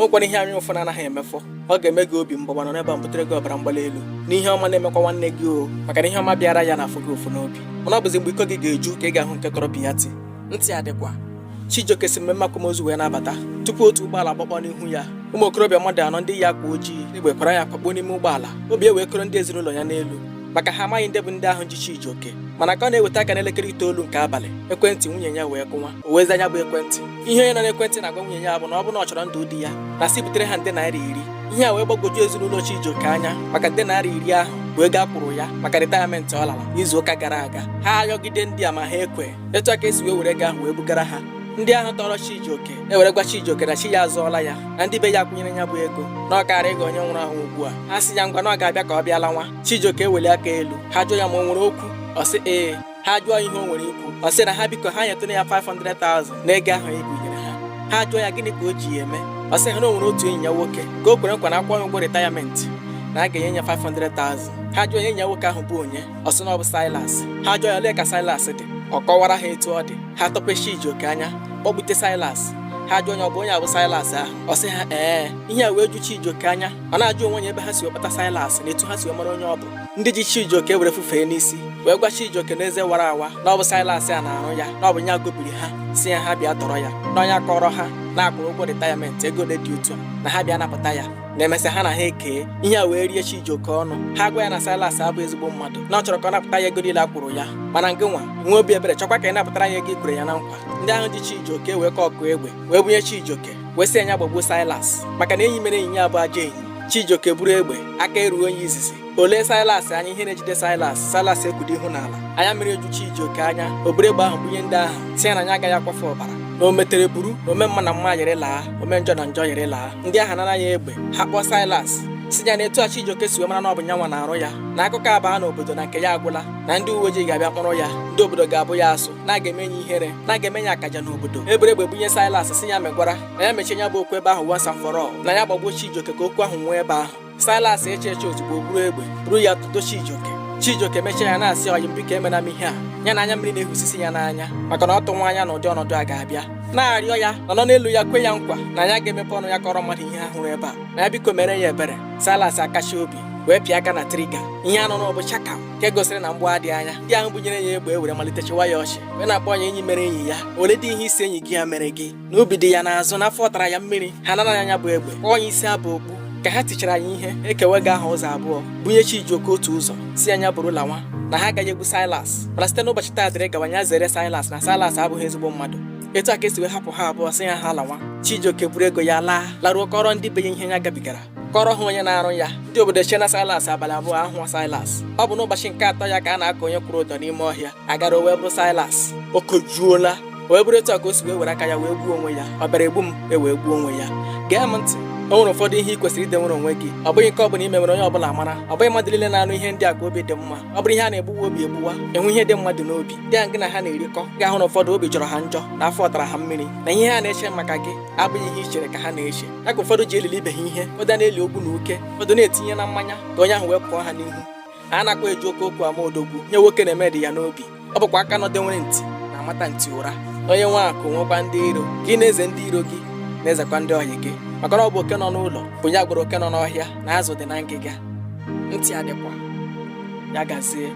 O nwekwara ihe anya ụfụ na-anaghị emefọ. Ọ ga-eme gị obi mgbawa, nọ n'ebe a butere gị ọbara mgbali elu n'ihe ọma na-emekwa nwanne gị o, maka na ihe ọma bịara ya na-afụ gị ụfụ n'obi. Mana ọ bụzi mgbe iko gị ga-eju ka ị ga-ahụ nke tọrọ biyati. Ntị adịkwa. Chijioke si mmemme akwamozu wee na-abata tupu otu ụgbọala gbakpọ n'ihu ya. Ụmụ okorobịa mmadụ anọ ndị yi akwa ojii egbe kwara ya kwakpuo n'ime ụgbọala. Obi e wee koro ndị ezinụlọ ya n'elu, maka ha amaghị ndị bụ ndị ahụ ji Chijioke. Mana ka ọ na-eweta aka n'elekere 9 nke abalị, ekwentị nwunye ya wee kụnwa. O wee zaa ya bụ ekwentị. Ihe onye nọ n'ekwentị na-agwa nwunye ya bụ na ọ bụ na ọ chọrọ ndụ di ya, na sị butere ha nde naira 10. Ihe a wee gbagwoju ezinụlọ Chijioke anya, maka nde naira 10 ahụ bụ ego a kwụrụ ya maka retirement ọ lara n'izu ụka gara aga. Ha ayọgide ndị a ma ha ekwe. Etu a ka esi wee were ego ahụ wee bugara ha. Ndị ahụ tọrọ Chijioke ewere gwa Chijioke na chi ya azụọla ya, na ndị be ya kwụnyere ya bụ ego, na ọ karịa ịga onye nwụrụ anwụ ugbu a. Ha sị ya ngwa, na ọ ga-abịa ka ọ bịala nwa. Chijioke eweli aka elu. Ha jụọ ya ma o nwere okwu, ọ sị ee. Ha jụọ ihe o nwere ikwu, ọ sị na ha biko ha nyetụrụ ya 500,000 na ego ahụ e bunyere ha. Ha jụọ ya gịnị ka o ji ya eme, ọ sị ha na o nwere otu enyi ya nwoke ka o kwere nkwa na akwụkwọ ụgwọ retirement na a ga-enye ya 500,000. Ha jụọ ya enyi ya nwoke ahụ bụ onye, ọ sị na ọ bụ Silas. Ha jụọ ya olee ka Silas dị, ọ kọwara ha etu ọ dị. Ha tọpe Chijioke anya, kpọgbute Silas. Ha jụọ onye ọ bụ onye abụ Silas ahụ, ọ sị ha ee. Ihe a wee ju Chijioke anya. Ọ na-ajụ onwe ya ebe ha si wee kpata Silas na etu ha si wee mara onye ọ bụ. Ndị ji Chijioke were fufee n'isi wee gwa Chijioke na eze wara awa na ọ bụ Silas a na-arụ ya, na ọ bụ ya gobiri ha si ya ha bịa tọrọ ya, na onye akọrọ ha na-akwụrụ ụgwọ retirement ego ole dị otu a, na ha bịa napụta ya, na emesịa ha na ha ekee. Ihe a wee rie Chijioke ọnụ. Ha gwa ya na Silas abụ ezigbo mmadụ, na ọ chọrọ ka ọ napụta ya ego niile a kwụrụ ya, mana ngị nwa nwee obi ebere chọkwa ka ị napụtara ya ego i kwere ya na nkwa. Ndị ahụ ji Chijioke wee kọọ ọkụ egbe wee bunye Chijioke, wee sị ya gbagbuo Silas, maka na enyi mere enyi ya bụ ajọ enyi. Chijioke buru egbe, aka eruo onye izizi. O lee Silas anya, ihe na-ejide Silas. Silas ekudo ihu n'ala, anya mmiri eju Chijioke anya. O buru egbe ahụ bunye ndị ahụ, sị ya na anya agaghị akwafe ọbara, na o metere buru, na ome mma na mma yiri laa, ome njọ na njọ yiri laa. Ndị ahụ nara ya egbe. Ha kpọọ Silas, si ya na etu a Chijioke si wee mara na ọ bụ nyanwa na-arụ ya, na akụkọ abaa n'obodo na nke ya agwụla, na ndị uwe ojii ga-abịa kpọrọ ya, ndị obodo ga-abụ ya asụ, na a ga-eme ya ihere, na a ga-eme ya akaja n'obodo. Ebere egbe bunye Silas, si ya megwara, na ya mechie ya bụ okwu ebe ahụ once and for all, na ya gbagbuo Chijioke ka okwu ahụ nwee ebe ahụ. Silas eche eche, ozugbo buru egbe buru ya tụdo Chijioke. Chijioke mechaa ya na-asị, "Ọyị m, biko emena m ihe a." Ya na anya mmiri na-ehusisi ya n'anya, maka na ọ tụnwa anya na ụdị ọnọdụ a ga-abịa. Na-arịọ ya nọ n'elu ya, kwe ya nkwa na ya ga-emepe ọnụ ya kọrọ mmadụ ihe ha hụrụ ebe a, na ya biko mere ya ebere. Silas akachi obi wee pịa aka na trigger. Ihe anụ na bụ chaka nke gosiri na mgbụ adị anya. Ndị ahụ bunyere ya egbe were malite chịwa ya ọchị, wee na-akpọ ya enyi mere enyi ya. Ole dị ihe isi enyi gị ya mere gị na obi dị ya n'azụ n'afọ tara ya mmiri. Ha nara ya anya bụ egbe, kpọọ ya isi abụ okpu. Ka ha tichara ya ihe, ekewe gị ahụ ụzọ abụọ, bunye Chijioke otu ụzọ, si anya bụrụ lawa, na ha agaghị egbu Silas, mana site n'ụbọchị taa dịrị gawa, ya zere Silas, na Silas abụghị ezigbo mmadụ. Etu a ka esi wee hapụ ha abụọ, sị ya ha lawa. Chijioke buru ego ya laa, laruo kọrọ ndị be ya ihe ya gabigara, kọrọ ha onye na-arụ ya. Ndị obodo chee na Silas abalị 2 ahụ Silas. Ọ bụ n'ụbọchị nke atọ ya ka a na-akọ onye kwụrụ ụdọ n'ime ọhịa agara, o wee bụrụ Silas. O kojuola, o wee bụrụ etu a ka o si wee were aka ya wee gbuo onwe ya. Ọ bịara egbu m e wee gbuo onwe ya. Gee m ntị, o nwere ụfọdụ ihe ị kwesịrị idenwere onwe gị. Ọ bụghị nke ọ bụla ime nwere onye ọbụla mara. Ọ bụghị mmadụ niile na-anụ ihe ndị a ka obi dị mma. Ọ bụrụ ihe a na-egbuwa obi egbuwa, enwe ihe dị mmadụ n'obi dị a gị na ha na-erikọ, ga-ahụ na ụfọdụ obi jọrọ ha njọ, na afọ tara ha mmiri, na ihe ha na-eche maka gị abụghị ihe i chere ka ha na-eche ya. Ka ụfọdụ ji elili ibe ha ihe, ụfọdụ na-eli ogbu na uke, ụfọdụ na-etinye na mmanya ka onye ahụ wee pụọ ha n'ihu. A nakwa eji oke okwu ama odogwu. Nye nwoke na-eme dị ya n'obi. Ọ bụkwa aka nọde nwere ntị na-amata ntị ụra. Onye nwe akụ nwekwa ndị iro, ka ị na-eze ndị iro gị, na-ezekwa ndị ọyị gị, maka na ọ bụ oke nọ n'ụlọ bụ ya gwara oke nọ n'ọhịa na azụ dị na ngịga. Ntị adịkwa ya gazie.